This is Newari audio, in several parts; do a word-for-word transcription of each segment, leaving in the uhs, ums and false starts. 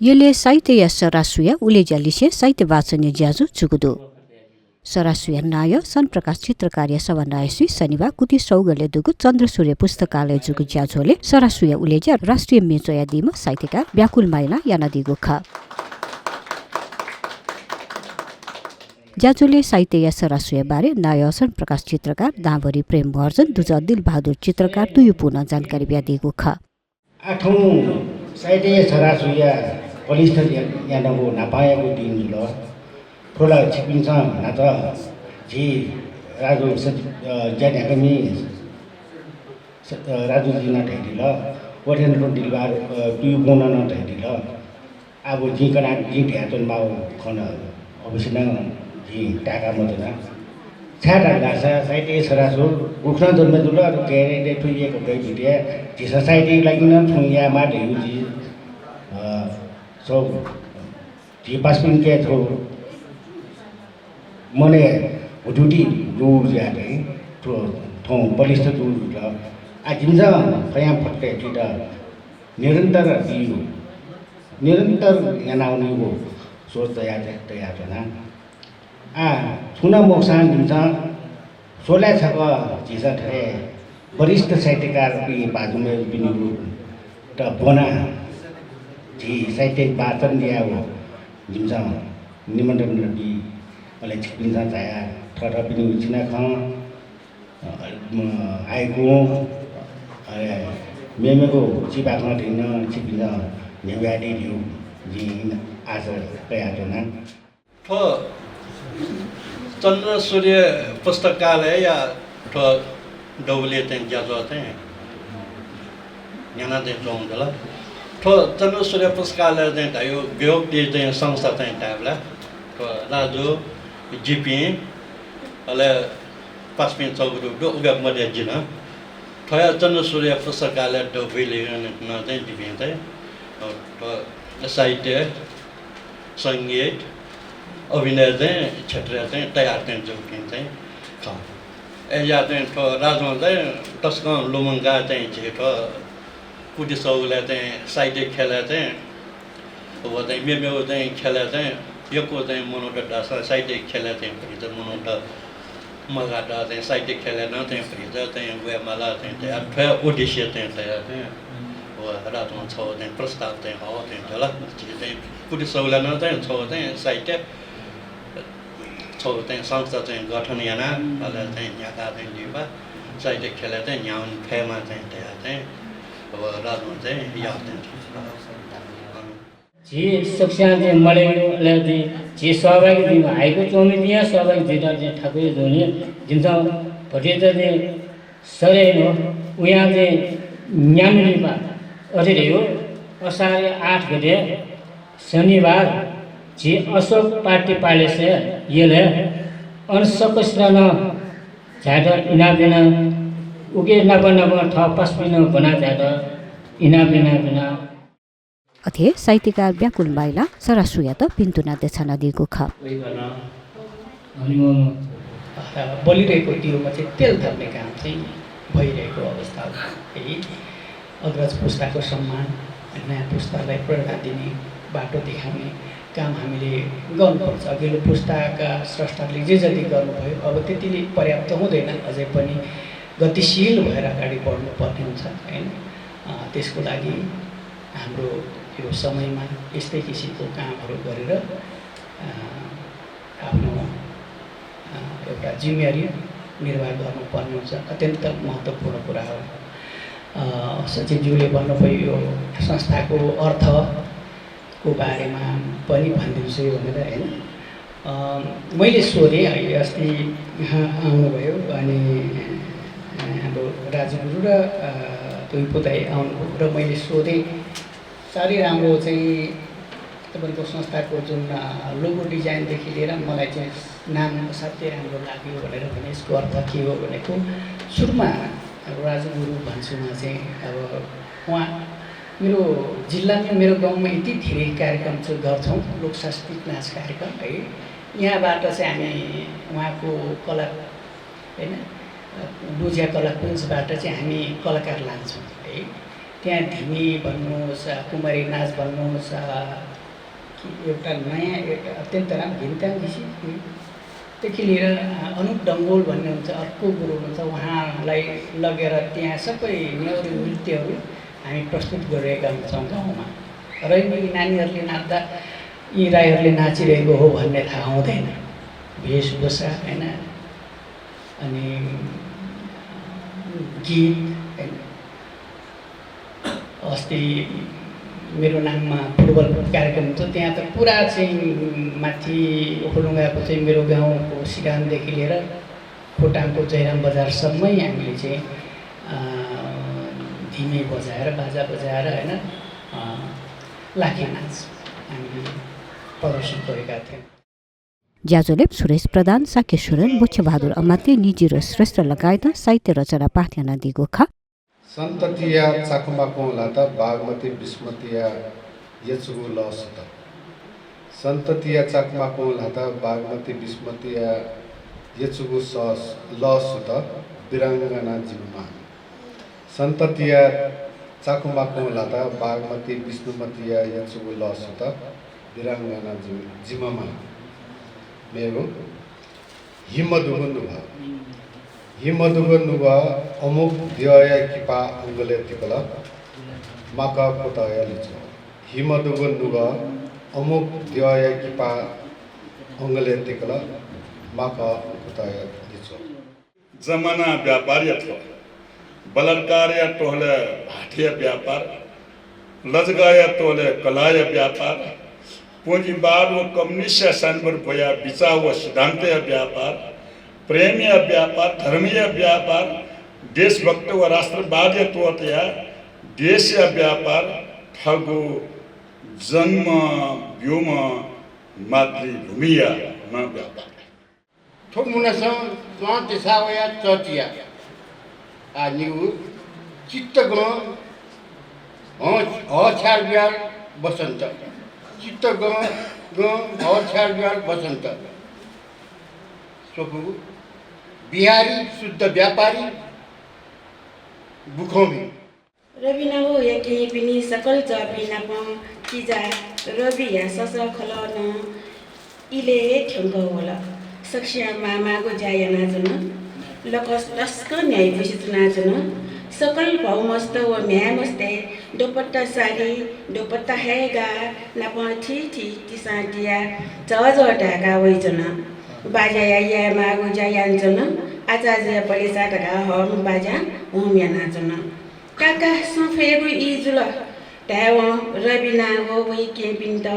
यलय् साहित्यया सरासुया उलेज्या लिसें साहित्य वाचनया ज्याझ्वः जूगु दु। सरासुया नायः शरण प्रकाश चित्रकारया सभानायःसुइ शनिबार कुति सौगलय् दुगु चन्द्रसूर्य पुस्तकालयय् जूगु ज्याझ्वलय् सरासुया उलेज्या राष्ट्रिय म्ये च्वयादीम्ह साहित्यकार ब्याकुल माइलां यानादीगु खः। ज्याझ्वलय् साहित्यया सरासुया बारे नायः शरण प्रकाश चित्रकार, दांभरि प्रेम महर्जन, दुजः दिलबहादुर चित्रकार तुयुपूनं जानकारी बियादीगु खः। आः थौं साहित्यया सरासुया पलिस्था या-, यानागु न्हापांयागु दिं जुल। थ्व ला छिकपिन्सं न्हाचः झी राजु सचि-, अ, ज्या न्ह्याकामि स-, अ, राजुजुं नं धयादिल, व थें तुं दिलबहादुर, अ, तुयुपूनं नं धयादिल। आः व जिं कना, जिं धयाच्वनेमाःगु खँ नं अवश्य नं जिं ताय्‌का मच्वना। छाय्‌धाःसा साहित्यया सरासु गुकथं जन्म जुल, अले गय् गय् थ्व एक गय् बिते, झीसं साहित्यया लागि नं छुं यायेमाः धइगु जि, अ, सः झी पासापिन्के थ्व मनय् हुतुतु जूगु जुयाः थें थ्व थौं पलिस्था जूगु जुल। आः जिमिसं फयांफतय् थुइत निरन्तर बीगु, निरन्तर यानावनीगु सोच तया, तयाच्वना। आः छुं नं मखुसां जिमिसं स्वलाय् छकः झीसं थथे वरिष्ठ साहित्यकारपिं भाजुमय्‌जुपिनिगु त ब्वना झी साहित्य वाचन यायेगु जिमिसं निमन्त्रणा बी। अले छिकपिन्सं झायाः थःथःपिनिगु चिनाखँ, अ, म, हाइकु, अले मेमेगु चिबाखं धइगु नं छिकपिन्सं न्ह्यब्वयादी धइगु जिं आशा कयाच्वना। थ्व चन्द्रसूर्य पुस्तकालयया थ्व दबुलिइ चाहिँ ज्याझ्वः चाहिँ न्ह्याना चाहिँ च्वंगु जुल। थ्व चन्द्रसूर्य पुस्तकालय चाहिँ धाइगु गय् वःगु चाहिँ संस्था चाहिँ धायेबलय् थ्व राजु, जिपिं, अले पासापिं च्वंगु दु, दु, उगु मध्ये जि नं। थ्वया चन्द्रसूर्य पुस्तकालय दबुलिइ नं चाहिँ जिपिं चाहिँ, अ, थ्व साहित्य, संगीत, अभिनय चाहिँ क्षेत्रय् चाहिँ तयार चाहिँ जूपिं चाहिँ खः। अय्‌या चाहिँ थ्व राजुं चाहिँ तसकं लुमंकाः चाहिँ झी थ्व कुति सौगलय् चाहिँ साहित्य ख्यलय् चाहिँ व चाहिँ मेमेगु चाहिँ ख्यलय् चाहिँ यक्व चाहिँ मनूत दासा साहित्य ख्यलय् चाहिँ भतिचा मनूत मगात चाहिँ साहित्य ख्यलय् नं चाहिँ भतिचा चाहिँ वयेमाला चाहिँ तयाः थ्वया उद्देश्य चाहिँ तयाः चाहिँ व राजुं छगू चाहिँ प्रस्ताव चाहिँ हः चाहिँ जुल। झी चाहिँ कुति सौगलय् नं चाहिँ छगू चाहिँ साहित्य छगू चाहिँ संस्था चाहिँ गठन याना, अले चाहिँ न्ह्याका चाहिँ लिपा साहित्य ख्यलय् चाहिँ न्ह्यावने फयेमा चाहिँ तयाः चाहिँ व राजुं चाहिँ याः चाहिँ। झी सकसियां चाहिँ मदय्‌कं, अले झी, झी सहभागी जुइम्ह, हाइकु च्वमिपिं नं सहभागी जुइत चाहिँ थाकुइ जुनि। जिमिसं भतिचा चाहिँ सरे नं उयां चाहिँ न्यान्हु लिपा अथे धइगु असारया आठ गते शनिबार झी अशोक पार्टी प्यालेसय् यलय् अन सकसित नं झायेत इनाप याना, उके नाप नाप थः पासापिं नं ब्वना झायेत इनाप याना बिना। अथे हे साहित्यकार ब्याकुल माइलां सरासुयात भिन्तुना देछानादीगु खः। वइगु नं हनेबहःम्ह, अ, बलिरहेको दियोमा चाहिँ तेल थप्ने काम चाहिँ भइरहेको अवस्था हो। है, अग्रज पुस्ताको सम्मान, नयाँ पुस्तालाई प्रेरणा दिने, बाटो देखाउने काम हामीले गर्नुपर्छ। अघिल्लो पुस्ताका स्रष्टाहरूले जे जति गर्नुभयो, अब त्यति नै पर्याप्त हुँदैन, अझै पनि गतिशील भएर अगाडि बढ्नुपर्ने हुन्छ, होइन? अ, त्यसको लागि हाम्रो यो समयमा यस्तै किसिमको कामहरू गरेर, अ, आफ्नो, अ, एउटा जिम्मेवारी निर्वाह गर्नुपर्ने हुन्छ। अत्यन्त महत्त्वपूर्ण कुरा हो। अ, सचिवज्यूले भन्नुभयो यो संस्थाको अर्थको बारेमा पनि भनिदिनुहोस् है भनेर, होइन? अ, मैले सोधेँ है, अस्ति उहाँ आउनुभयो, अनि, अ, हाम्रो राजु गुरु र, अ, तुयुपू दाइ आउनुभयो र मैले सोधेँ, साह्रै राम्रो चाहिँ तपाईँको संस्थाको जुन, अ, logo design देखि लिएर मलाई चाहिँ नाम असाध्यै राम्रो लाग्यो भनेर भने यसको अर्थ के हो भनेको सुरुमा अब राजु गुरु भन्छु म चाहिँ अब उहाँ मेरो जिल्लामा मेरो गाउँमा यति धेरै कार्यक्रम चाहिँ गर्छौँ, लोक सांस्कृतिक नाच कार्यक्रम है। यहाँबाट चाहिँ हामी उहाँको कला, होइन, अ, लुज्या कलाकुञ्जबाट चाहिँ हामी कलाकार लान्छौँ है। त्यहाँ धिमी भन्नुहोस्, आ, कुमारी नाच भन्नुहोस्, आ, कि एउटा नयाँ, एउटा अत्यन्त राम्रो भिन्नता विशेष, उम्, देखि लिएर, आ, अनुप डंगोल भन्ने हुन्छ, अर्को गुरु हुन्छ, उहाँलाई लगेर त्यहाँ सबै नेवारी नृत्यहरू हामी प्रस्तुत गरिरहेका हुन्छौँ गाउँमा। र यी नानीहरूले नाच्दा यी राईहरूले नाचिरहेको हो भन्ने थाहा हुँदैन। वेशभूषा, होइन, अनि गीत, होइन। अस्ति मेरो नाममा फुटबल कार्यक्रम थियो, त्यहाँ त पुरा चाहिँ माथि ओखलढुङ्गाको चाहिँ मेरो गाउँको सिडानदेखि लिएर खोटाङको जयराम बजारसम्मै हामीले चाहिँ, अ, धिमी बजाएर, बाजा बजाएर, होइन, अ, लाखे नाच हामीले प्रदर्शन गरेका थियौँ। ज्याझ्वलय् सुरेश प्रधान, शाक्य सुरेन, बोच्छेबहादुर अमात्य, निजिरो श्रेष्ठ लगायतं साहित्य रचना पाठ यानादीगु खः। सन्ततिया चाखुमाकुं ल्हात बागमती बिस्मतिया यचुगु लः सुत। सन्ततिया चाखुमाकुं ल्हात बागमती बिस्मतिया यचुगु सः-, लः सुत, वीराङ्गना जिम्मा। सन्ततिया चाखुमाकुं ल्हात बागमती बिस्मतिया यचुगु लः सुत, वीराङ्गना जिम-, जिम्मा। मेगु। हि मदुगु नुगः। हि मदुगु नुगः अमुक द्यःया किपा अंगलय् तिकल, माकः कुतःया लिच्वः। हि मदुगु नुगः अमुक द्यःया किपा अंगलय् तिकल, माकः कुतःया लिच्वः। जमाना व्यापारया थ्व, बलात्कारया तोहलय् भाःतया व्यापार, लजगाःया तोहलय् कलाःया व्यापार, पुँजीवाद व कम्युनिस्टया साइनबोर्ड ब्वयाः बिचाः व सिद्धान्तया व्यापार, प्रेमया व्यापार, धर्मया व्यापार, देशभक्त व राष्ट्रवादया त्वःतया देशया व्यापार, थःगु जन्म ब्यूम्ह मातृभूमिया नं व्यापार। थ्व मुनासं च्वं तिसा वया चर्चिया। आ निगु चित्त गं हँ, हः छ्याल ब्याल बसन्त। चित्त गं, गं हः छ्याल ब्याल बसन्त। स्वपुगु बिहारी शुद्ध व्यापारी बुखंमि। रबिना व वया केहेँपिनि सकल जःपिं नाप किजा रबिया ससः खलः नं इलय् हे थ्यंकः वल। सकसियां माःमाःगु ज्या यानाच्वन। लकस तसकं न्ह्याइपुसे च्वनाच्वन। सकल भौमस्त व म्ह्याय्मस्तय् दोपट्टा सारी, दोपट्टा हैगा नाप थीथी तिसां तिया झःझः धाय्का वइच्वन। बाज्याया यायेमाःगु ज्या यानाच्वन। आचार्यया पलेसा धकाः हःम्ह बाज्यां हुं यानाच्वन। काका, सँ फयेगु ई जुल धायेवं रबिना व वइ केहेँपिन्त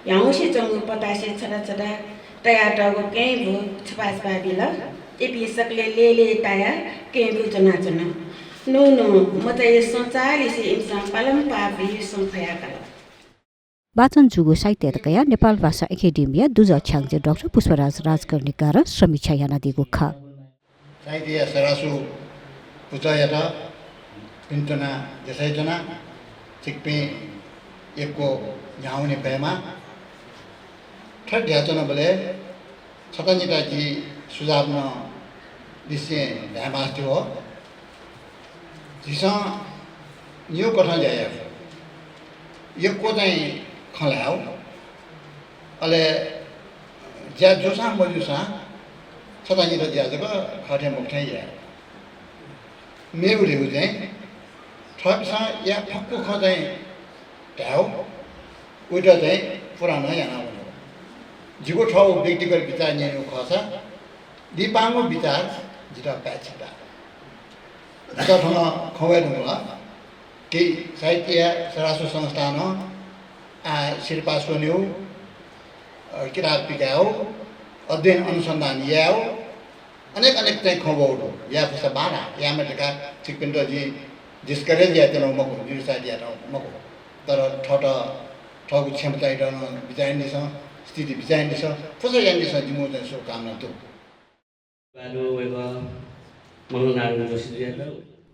ह्याउँसे च्वंगु पतासे छता छता तयातःगु केहेँबु छपाः छपाः बिल। इपिं सकलें लय्‌लय् तायाः केहेँबु ज्वनाच्वन। नुगः मचाया सँ चाःलिसे इमिसं पालंपाः बुइ सँ फयाकाल। वाचन जूगु साहित्ययात कयाः नेपाल भाषा एकेडेमीया दुजः छ्याञ्जे डाक्टर पुष्पराज राजकर्णिकारं समीक्षा यानादीगु खः। साहित्यया सरासु पुचःयात भिन्तुना देछाइच्वना, छिकपिं यक्व न्ह्याः वने फयेमा। थथे धयाच्वनाबलय् छता निता जि सुझाव नं लिसें धायेमास्ति वः। झीसं निगू कथं ज्या याये फु। यक्व चाहिँ खँ ल्हाये फु। अले ज्या जूसां मजूसां छता निता ज्या जक खः थें मखु थें याये फु। मेगु धइगु चाहिँ थःपिन्सं याये फक्व खँ चाहिँ धाये फु, उइत चाहिँ पूरा नं याना वने फु। जिगु थःगु व्यक्तिगत बिचाः न्यनेगु खःसा लिपांगु बिचाः जितः पाय्छि ताः। जितः थन खँ वये धुंकल कि साहित्यया सरासु संस्थानं आः सिरपाः स्वनेगु, अ, किताब पिकायेगु, अध्ययन अनुसन्धान यायेगु, अनेक अनेक चाहिँ खँ वःगु दु। याये फुसा बांलाः, यायेमा धकाः छिकपिन्त जिं discourage यायेत्यनागु मखु, निरुत्साहित यायेत्यनागु मखु। तर थःत, थःगु क्षमतायात नं बिचाः यानादिसँ, स्थिति बिचाः यानादिसँ, फुसा यानादिसँ, जिमिगु चाहिँ शुभकामना दु।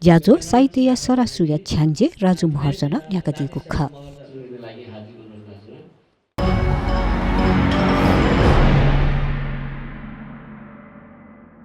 ज्याझ्वः साहित्यया सरासुया छ्याञ्जे राजु महर्जनं न्ह्याकादीगु खः।